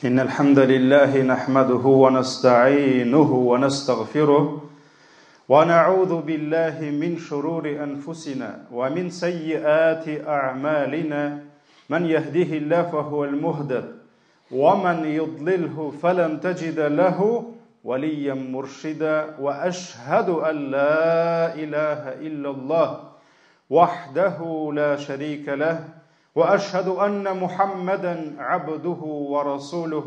إن الحمد لله نحمده ونستعينه ونستغفره ونعوذ بالله من شرور أنفسنا ومن سيئات أعمالنا من يهده الله فهو المهتد ومن يضلله فلن تجد له وليا مرشدا وأشهد أن لا إله إلا الله وحده لا شريك له وأشهد أن محمدا عبده ورسوله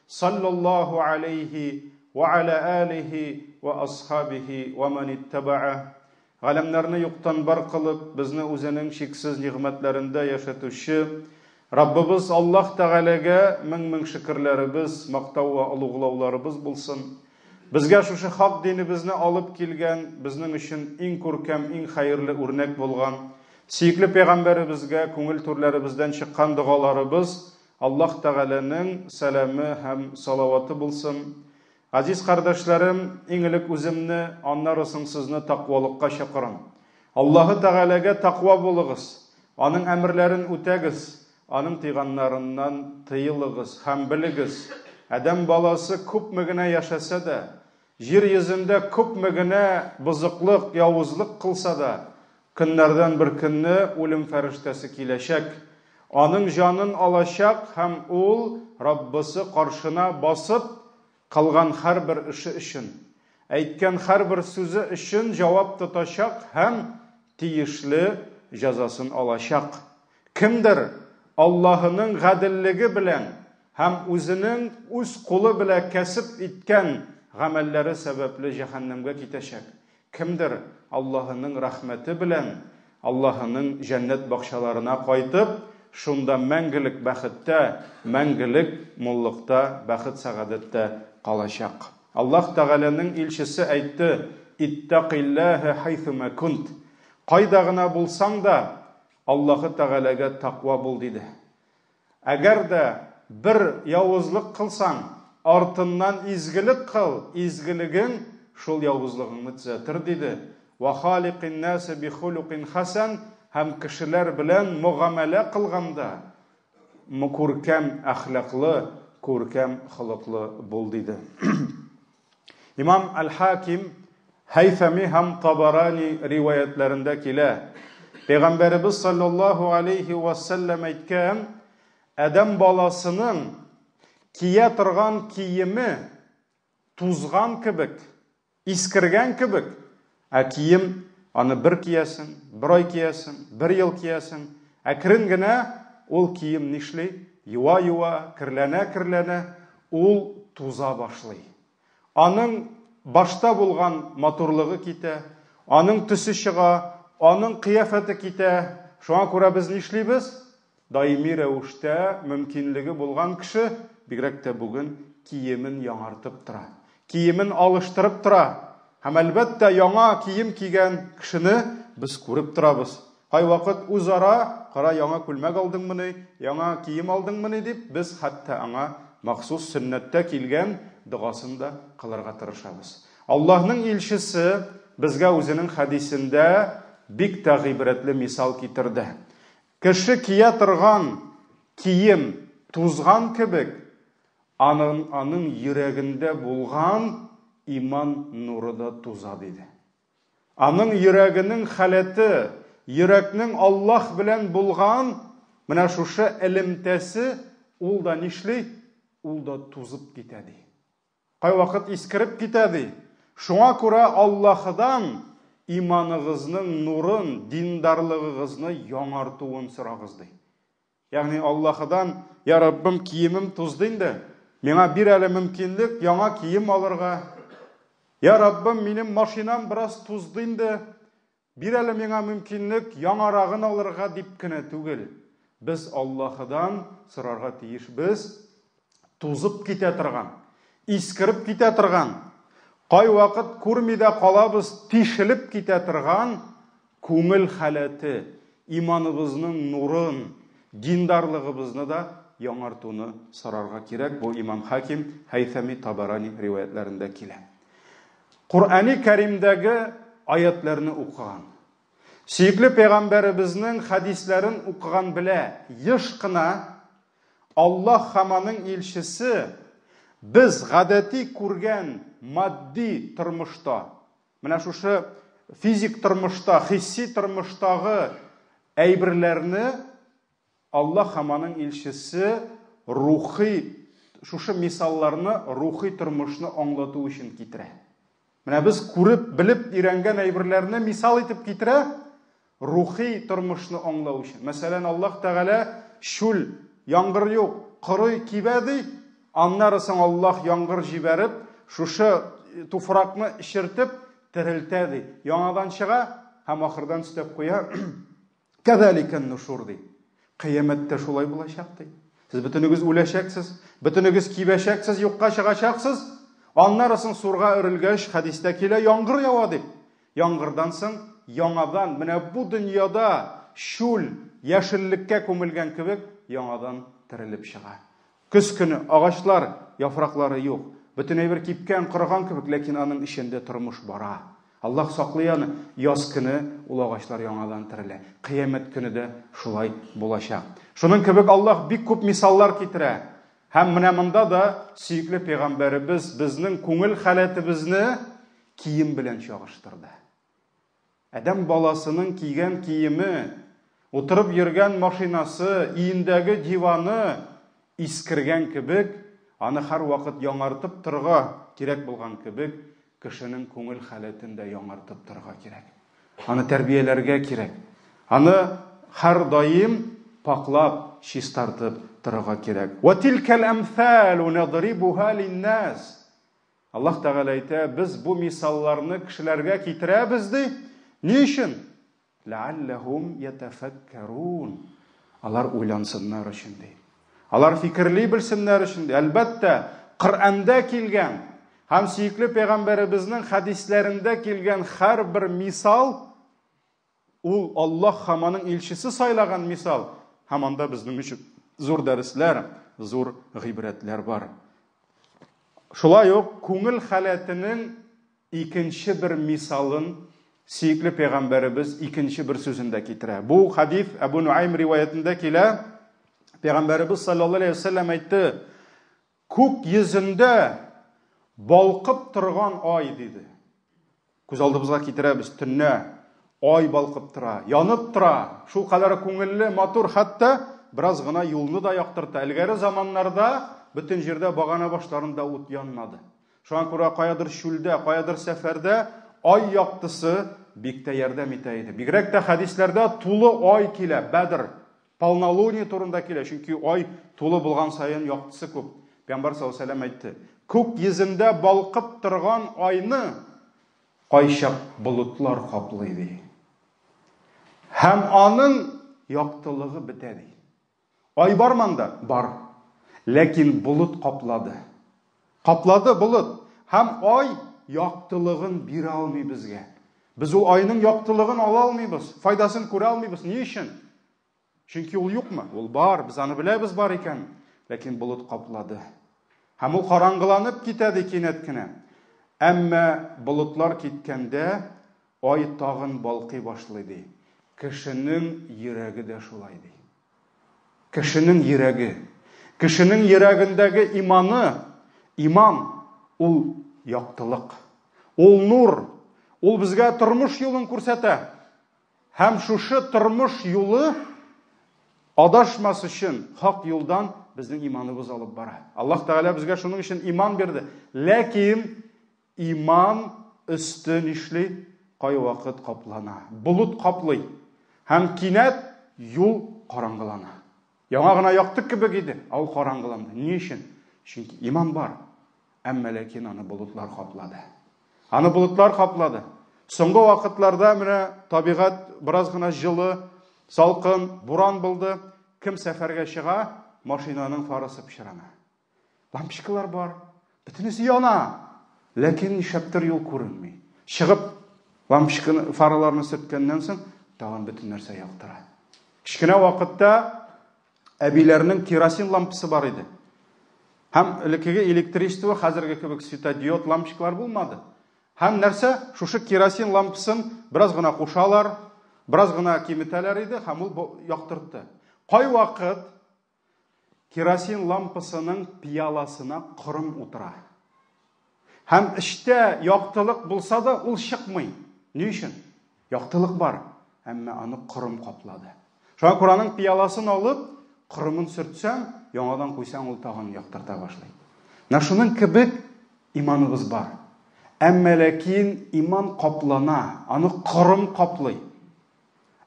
صلى الله عليه وعلى آله وأصحابه ومن اتبعه. Галәмнәрне юктан бар кылып, безне үзенең чиксез нигъмәтләрендә яшәтүче Раббыбыз Аллаһ Тәгаләгә мең-мең шөкерләребез, мактау вә олуглауларыбыз булсын. Безгә шушы хак динебезне алып килгән, безнең өчен иң күркәм, иң хәерле үрнәк булган сөекле пәйгамбәребезгә күңел түрләребездән чыккан догаларыбыз, Аллаһ Тәгаләнең сәламе һәм салаваты булсын. Газиз кардәшләрем, иң элек үземне, аннары соң сезне тәкъвалыкка чакырам. Аллаһы Тәгаләгә тәкъва булыгыз, аның әмерләрен үтәгез, аның тыйганнарыннан тыелыгыз һәм белегез, адәм баласы күпме генә яшәсә дә, җир йөзендә күпме генә бозыклык, явызлык кылса да, көннәрдән бер көнне үлем фәрештәсе киләчәк, аның җанын алачак һәм ул Раббысы каршына басып, кылган һәрбер эше өчен, әйткән һәрбер сүзе өчен җавап тотачак һәм тиешле җәзасын алачак. Кемдер Аллаһының гаделлеге белән һәм үзенең үз кулы белән кәсеп иткән гамәлләре сәбәпле җәһәннәмгә китәчәк. Кемдер Аллаһының рәхмәте белән Аллаһының җәннәт бакчаларына кайтып, шунда мәңгелек бәхеттә, мәңгелек муллыкта, бәхет-сәгадәттә калачак. Аллаһ Тәгаләнең илчесе әйтте, Иттакиллаһа хайсума кунт. Кайда гына булсаң да, Аллаһы Тәгаләгә тәкъва бул, диде. Әгәр дә бер явызлык кылсаң, артыннан изгелек кыл, изгелегең шул явызлыгыңны төзәтер, диде. Ва халикин насе би хулукин хасан, һәм кешеләр белән мөгамәлә кылганда күркәм әхлаклы, күркәм холыклы бул, диде. Имам Әл-Хаким, Һәйсәми һәм Табарани риваятләрендә килә. Пәйгамбәребез саллаллаһу алейхи ва саллям әйткән, адәм баласының кия торган киеме тузган кебек, искергән кебек, ә кием аны бер киясең, бер ай киясең, бер ел киясең, әкрен генә ул кием нишли? Юа-юа, керләнә-керләнә, ул туза башлый. Аның башта булган матурлыгы китә, аның төсе чыга, аның кыяфәте китә. Шуңа күрә без нишлибез? Даими рәвештә мөмкинлеге булган кеше, бигрәк тә бүген, киемен яңартып тора. Киемен алыштырып тора. Һәм әлбәттә, яңа кием кигән кешене без күреп торабыз. Кайвакыт үзара, кара, яңа күлмәк алдыңмыни, яңа кием алдыңмыни дип, без хәтта аңа махсус сөннәттә килгән догасын да кылырга тырышабыз. Аллаһның илчесе безгә үзенең хәдисендә бик тә гыйбрәтле мисал китерде. Кеше кия торган кием тузган кебек, аның, аның йөрәгендә булган иман нуры да туза, диде. Аның йөрәгенең халәте, йөрәкнең Аллаһ белән булган менә шушы элемтәсе, ул да нишли? Ул да тузып китә, ди. Кайвакыт искереп китә, ди. Шуңа күрә Аллаһыдан иманыгызның нурын, диндарлыгыгызны яңартуын сорагыз, ди. Ягъни Аллаһыдан, Я Раббым, киемем тузды инде, миңа бир әле мөмкинлек яңа кием алырга. Я Раббым, минем машинам бераз тузды инде, бир әле миңа мөмкинлек яңарагын алырга дип кенә түгел. Без Аллаһыдан сорарга тиешбез, тузып китә торган, искереп китә торган, кайвакыт күрми дә калабыз, тишелеп китә торган күңел халәте, иманыбызның нурын, диндарлыгыбызны да яңартуны сорарга кирәк. Бу Имам Хаким, Һәйсәми, Табарани риваятләрендә килә. Коръәни Кәримдәге аятларны укыган, сөекле пәйгамбәребезнең хәдисләрен укыган белә, еш кына Аллаһ һәм аның илчесе без гадәти күргән матди тормышта, менә шушы физик тормышта, хисси тормыштагы әйберләрне Аллаһ һәм аның илчесе рухи шушы мисалларны рухи тормышны аңлату өчен китерә. Менә без күреп, белеп өйрәнгән әйберләрне мисал итеп китерә рухи тормышны аңлау өчен. Мәсәлән, Аллаһ Тәгалә чүл, яңгыр юк, корый, кибә ди. Аннары соң Аллаһ яңгыр җибәреп, шушы туфракны эчертеп терелтә ди. Яңадан чыга һәм ахырдан өстәп куя. Кәзаликән нушур ди. Кыямәттә шулай булачак ди. Сез бөтенегез үләчәксез, бөтенегез кибәчәксез, юкка чыгачаксыз. Аннары соң сурга өрелгәч, хәдистә килә, яңгыр ява дип. Яңгырдан соң яңадан менә бу дөньяда чүл яшеллеккә күмелгән кебек яңадан терелеп чыга. Көз көне агачлар яфраклары юк. Бөтен әйбер кипкән, корыган кебек, ләкин аның эчендә тормыш бара. Аллаһ саклый аны. Яз көне ул агачлар яңадан терелә. Кыямәт көне дә шулай булачак. Шуның кебек Аллаһ бик күп мисаллар китерә. Һәм менә монда да сөекле пәйгамбәребез безнең күңел халәтебезне кием белән чагыштырды. Адәм баласының кигән киеме, утырып йөргән машинасы, өендәге диваны искергән кебек, аны һәрвакыт яңартып торырга кирәк булган кебек, кешенең күңел халәтен дә яңартып торырга кирәк. Аны тәрбияләргә кирәк. Аны һәрдаим паклап, чистартып торырга кирәк. Ва тилкәл әмсалу надрибуха линнас. Аллаһ Тәгалә әйтә, без бу мисалларны кешеләргә китерәбез ди. Ни өчен? Ләалләһум ятәфәккәрун. Алар уйлансыннар өчен ди. Алар фикерли белсеннәр өчен ди. Әлбәттә, Коръәндә килгән һәм сөекле пәйгамбәребезнең хәдисләрендә килгән һәрбер мисал Ул Аллаһ һәм аның илчесе сайлаган мисал, һәм анда безнең өчен зур дәресләр, зур гыйбрәтләр бар. Шулай ук күңел халәтенең икенче бер мисалын сөекле пәйгамбәребез икенче бер сүзендә китерә. Бу хадис Әбу Нуайм риваятендә килә. Пәйгамбәребез саллаллаһу алейһи вәсәлләм әйтте: Күк йөзендә балкып торган ай, диде. Күз алдыбызга китерәбез, төнлә ай балкып тора, янып тора. Шул кадәр күңелле, матур, хәтта бераз гына юлны да яктырта. Элгәре заманнарда бөтен җирдә багана башларында ут янмады. Шуңа күрә каядыр чүлдә, каядыр сәфәрдә ай яктысы бик тә ярдәм итә иде. Бигрәк тә хәдисләрдә тулы ай килә, Бәдр Полнолуние турында килә, чөнки ай тулы булган саен яктысы күп. Пәйгамбәр саллаллаһу алейһи әйтте: "Күк йөзендә балкып торган айны кайчак болытлар каплый" ди. Һәм аның яктылыгы бетә ди. Ай бар монда? Бар. Ләкин болыт каплады. Каплады болыт. Һәм ай яктылыгын бирә алмый безгә. Без ул айның яктылыгын ала алмыйбыз, файдасын күрә алмыйбыз. Ни өчен? Чөнки ул юкмы? Ул бар, без аны беләбез бар икән. Ләкин болыт каплады. Һәм ул караңгыланып китә ди кинәт кенә. Әмма болытлар киткәндә ай тагын балкый башлый ди. Кешенең йөрәге дә шулай ди. Кешенең йөрәге. Кешенең йөрәгендәге иманы, иман ул яктылык. Ул нур. Ул безгә тормыш юлын күрсәтә. Һәм шушы тормыш юлы адашмас өчен хак юлдан безнең иманыбыз алып бара. Аллаһ Тәгалә безгә шуның өчен иман бирде. Ләкин Иман өсте нишли? Кайвакыт каплана. Болыт каплый. Һәм кинәт юл караңгылана. Яңа гына якты кебек иде, ә ул караңгыланды. Ни өчен? Чөнки иман бар. Әмма ләкин аны болытлар каплады. Аны болытлар каплады. Соңгы вакытларда менә табигать бераз гына җылы, салкын, буран булды. Кем сәфәргә чыга, машинаның фарасы пычрана. Лампочкалар бар. Бөтенесе яна. Ләкин нишләптер юл күренми. Чыгып лампочканы, фараларны сөрткәннән соң, тагын бөтен нәрсә яктыра. Кечкенә вакытта әбиләрнең керосин лампасы бар иде. Һәм элеккеге электричество хәзерге кебек светодиод лампочкалар булмады. Һәм нәрсә? Шушы керосин лампасын бераз гына кушалар, бераз гына киметәләр иде, һәм ул яктыртты. Кайвакыт Керосин лампасының пиаласына корым утыра. Һәм эчтә яктылык булса да, ул чыкмый. Ни өчен? Яктылык бар, әмма аны корым каплады. Шуңа күрә аның пиаласын алып, корымын сөртсәң, яңадан куйсаң, ул тагын яктырта башлый. Менә шуның кебек иманыбыз бар. Әмма ләкин иман каплана, аны корым каплый.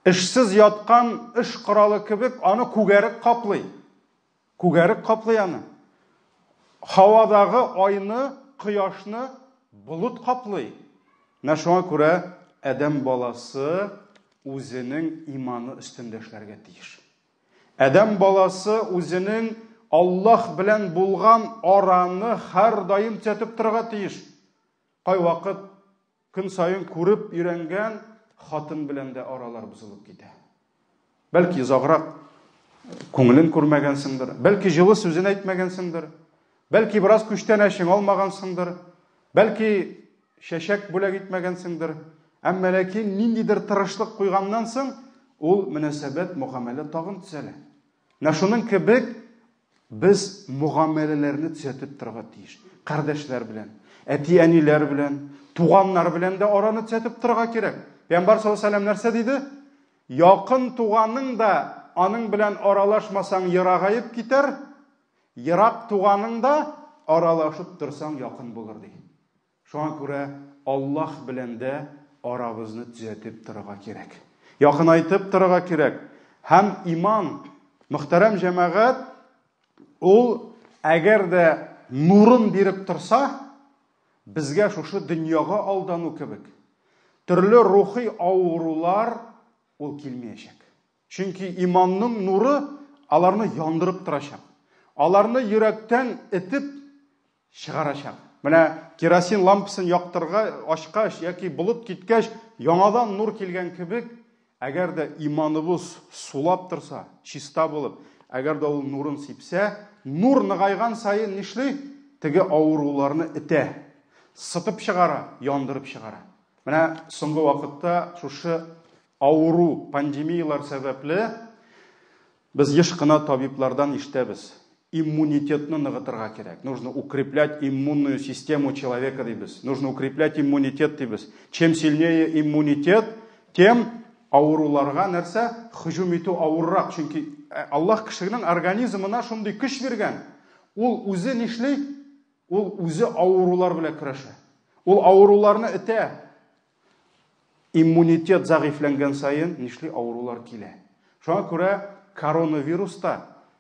Эшсез яткан эш коралы кебек аны күгәрек каплый. Күгәрек каплый аны. Һавадагы айны, кояшны болыт каплый. Менә шуңа күрә адәм баласы үзенең иманы өстендә эшләргә тиеш. Адәм баласы үзенең Аллаһ белән булган араны һәрдаим төзәтеп торырга тиеш. Кайвакыт Көн саен күреп өйрәнгән хатын белән дә аралар бозылып китә. Бәлки озаграк күңелен күрмәгәнсеңдер, бәлки җылы сүзен әйтмәгәнсеңдер, бәлки бераз күчтәнәчең алмагансыңдыр, бәлки чәчәк бүләк итмәгәнсеңдер. Әмма ләкин ниндидер тырышлык куйганнан соң, ул мөнәсәбәт, мөгамәлә тагын төзәлә. Менә шуның кебек без мөгамәләләрне төзәтеп торырга тиеш. Кардәшләр белән, әти-әниләр белән, туганнар белән дә араны төзәтеп торырга кирәк. Пәйгамбәр саллаллаһу алейһи нәрсә диде? Якын туганың да аның белән аралашмасаң ерагаеп китәр, ерак туганың да аралашып торсаң якын булыр ди. Шуңа күрә Аллаһ белән дә арабызны төзәтеп торырга кирәк. Якынайтып торырга кирәк. Һәм иман, мөхтәрәм җәмәгать, ул әгәр дә нурын биреп торса, безгә шушы дөньяга алдану кебек, төрле рухи авырулар ул килмәячәк. Чөнки иманның нуры аларны яндырып торачак. Аларны йөрәктән этеп чыгарачак. Менә керосин лампасын яктырга ачкач яки болыт киткәч, яңадан нур килгән кебек, әгәр дә иманыбыз сулап торса, чиста булып, әгәр дә ул нурын сипсә, нур ныгайган саен нишли? Теге авыруларны этә, сытып чыгара, яндырып чыгара. Менә соңгы вакытта шушы авыру, пандемияләр сәбәпле без еш кына табиблардан ишетәбез. Иммунитетны ныгытырга кирәк. Нужно укреплять иммунную систему человека дибез. Нужно укреплять иммунитет дибез. Чем сильнее иммунитет, тем авыруларга нәрсә һөҗүм итү авыррак. Чөнки Аллаһ кешенең организмына шундый көч биргән. Ул үзе нишли? Ул үзе авырулар белән көрәшә. Ул авыруларны этә. Иммунитет зәгыйфьләнгән саен нишли авырулар килә. Шуңа күрә коронавирус та,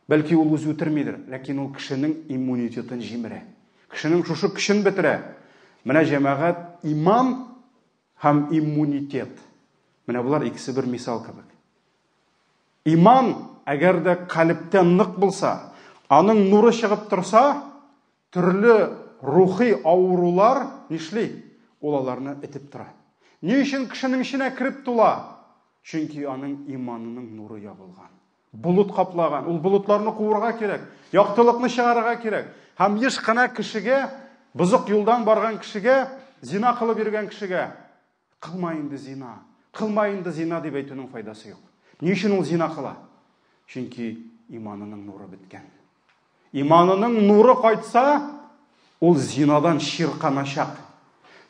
бәлки ул үзе үтермидер, ләкин ул кешенең иммунитетын җимерә. Кешенең шушы көчен бетерә. Менә җәмәгать иман һәм иммунитет. Менә болар икесе бер мисал кебек. Иман, әгәр дә калебтә нык булса, аның нуры чыгып торса, Төрле рухи авырулар нишли? Ул аларны этеп тора. Ни өчен кешенең эченә кереп тула? Чөнки аның иманының нуры ябылган. Болыт каплаган. Ул болытларны куырга кирәк. Яктылыкны чыгарырга кирәк. Һәм еш кына кешегә, бозык юлдан барган кешегә, зина кылып йөргән кешегә, кылма инде зина, кылма инде зина дип әйтүнең файдасы юк. Ни өчен ул зина кыла? Чөнки иманының нуры беткән. Иманының нуры кайтса, ул зинадан чирканачак.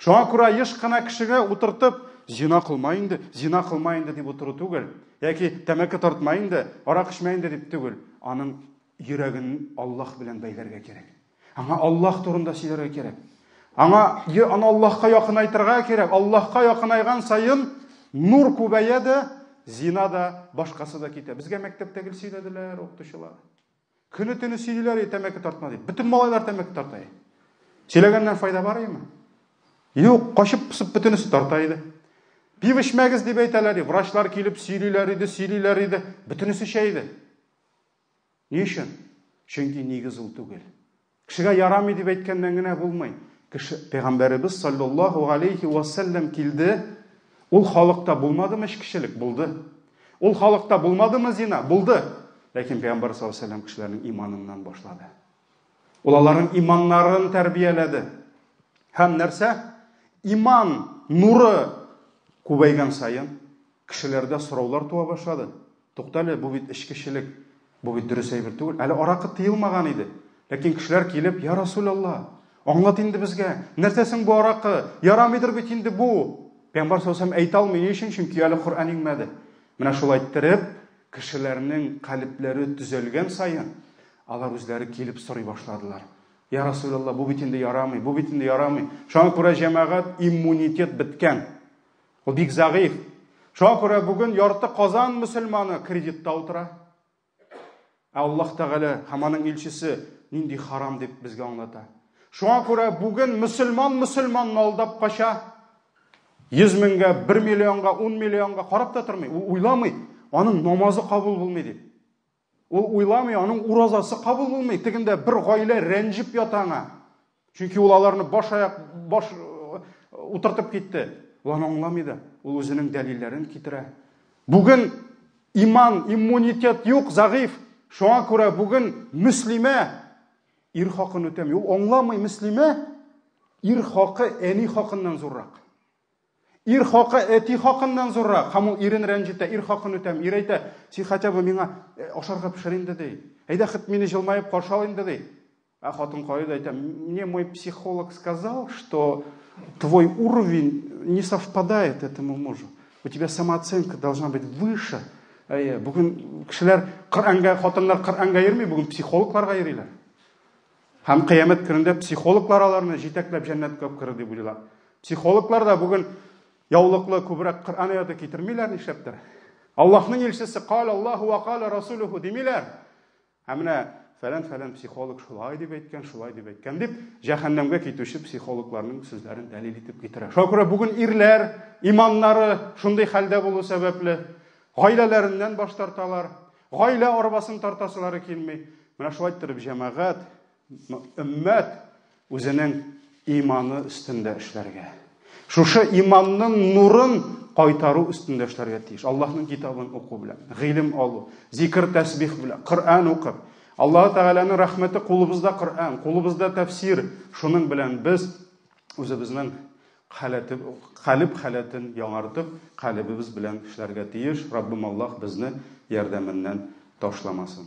Шуңа күрә еш кына кешегә утыртып, зина кылма инде, зина кылма инде дип утыру түгел, яки тәмәке тартма инде, арак эчмә инде дип түгел. Аның йөрәген Аллаһ белән бәйләргә кирәк. Аңа Аллаһ турында сөйләргә кирәк. Аңа аны Аллаһка якынайтырга кирәк. Аллаһка якынайган саен нур күбәя дә, зина да, башкасы да китә. Безгә мәктәптә гел сөйләделәр укытучылар. Көне төне сөйлиләр, тәмәке тартма дип. Бөтен малайлар тәмәке тарта. Сөйләгәннән файда бар име? Юк, качып пысып бөтенесе тарта иде. Пиво эчмәгез дип әйтәләр, врачлар килеп сөйлиләр иде, сөйлиләр иде. Бөтенесе эчә иде. Ни өчен? Чөнки нигез ул түгел. Кешегә ярамый дип әйткәннән генә булмый. Кеше пәйгамбәребез саллаллаһу алейхи ва саллям килде. Ул халыкта булмадымы эчкечелек? Булды. Ул халыкта булмадымы зина? Булды. Ләкин пәйгамбәр саллаллаһу алейхи ва саллям кешеләрнең иманыннан башлады. Ул аларның иманнарын тәрбияләде. Һәм нәрсә? Иман нуры күбәйгән саен кешеләрдә сораулар туа башлады. Туктале, бу бит эчкечелек. Бу бит дөрес әйбер түгел. Әле аракы тыелмаган иде. Ләкин кешеләр килеп, "Я Расулалла, аңлат инде безгә, нәрсә соң бу аракы? Ярамыйдыр бит инде бу." Пәйгамбәр саллаллаху әйтә алмый, ни өчен? Чөнки әле Коръән иңмәде. Менә шулай иттереп, кешеләрнең калебләре төзәлгән саен, алар үзләре килеп сорый башладылар. Я Расулалла, бу бит инде ярамый, бу бит инде ярамый. Шуңа күрә җәмәгать иммунитет беткән. Ул бик зәгыйфь. Шуңа күрә бүген ярты Казан мөселманы кредитта утыра. Ә Аллаһ Тәгалә һәм аның илчесе нинди харам дип безгә аңлата. Шуңа күрә бүген мөселман мөселманны алдап кача. 100 меңгә, 1 миллионга, 10 миллионга карап та тормый. Ул уйламый, аның намазы кабул булмый дип. Ул уйламый, аның уразасы кабул булмый. Тегендә бер гаилә рәнҗеп ята аңа. Чөнки ул аларны баш аяк баш утыртып китте. Ул аны аңламый да. Ул үзенең дәлилләрен китерә. Бүген иман, иммунитет юк, зәгыйф. Шуңа күрә бүген мөслимә ир хакын үтәми. Ул аңламый мөслимә ир хакы әни хакыннан зуррак. Ир хакы әти хакыннан зуррак. Һәм ул ирен рәнҗетә, ир хакын үтәм. Ир әйтә, син хотя бы миңа ашарга пешер инде, ди. Әйдә, хет мине җылмаеп каршы ал инде, ди. Ә хатын карый да әйтә, мне мой психолог сказал, что твой уровень не совпадает этому мужу. У тебя самооценка должна быть выше. Әйе, бүген кешеләр Коръәнгә, хатыннар Коръәнгә йөрми, бүген психологларга йөриләр. Һәм кыямәт көнендә психологлар аларны җитәкләп җәннәткә алып керер дип уйлыйлар. Психологлар да бүген яулыклы күбрәк Коръән аяты китермиләр нишләптер. Аллаһның илчесе кал Аллаһу ва кала расулуху димиләр. Ә менә фәлән-фәлән психолог шулай дип әйткән, шулай дип әйткән дип, җәһәннәмгә китүче психологларның сүзләрен дәлил итеп китерә. Шуңа күрә бүген ирләр иманнары шундый хәлдә булу сәбәпле, гаиләләреннән баш тарталар, гаилә арбасын тартасылары килми. Менә шулай иттереп җәмәгать, өммәт үзенең иманы өстендә эшләргә. Шушы иманның нурын кайтару өстендә эшләргә тиеш. Аллаһның китабын уку белән, гыйлем алу, зикр тәсбих белән, Коръән укып, Аллаһ Тәгаләнең рәхмәте кулыбызда Коръән, кулыбызда тәфсир. Шуның белән без үзебезнең халәте, калеб халәтен яңартып, калебебез белән эшләргә тиеш. Раббым Аллаһ безне ярдәменнән ташламасын.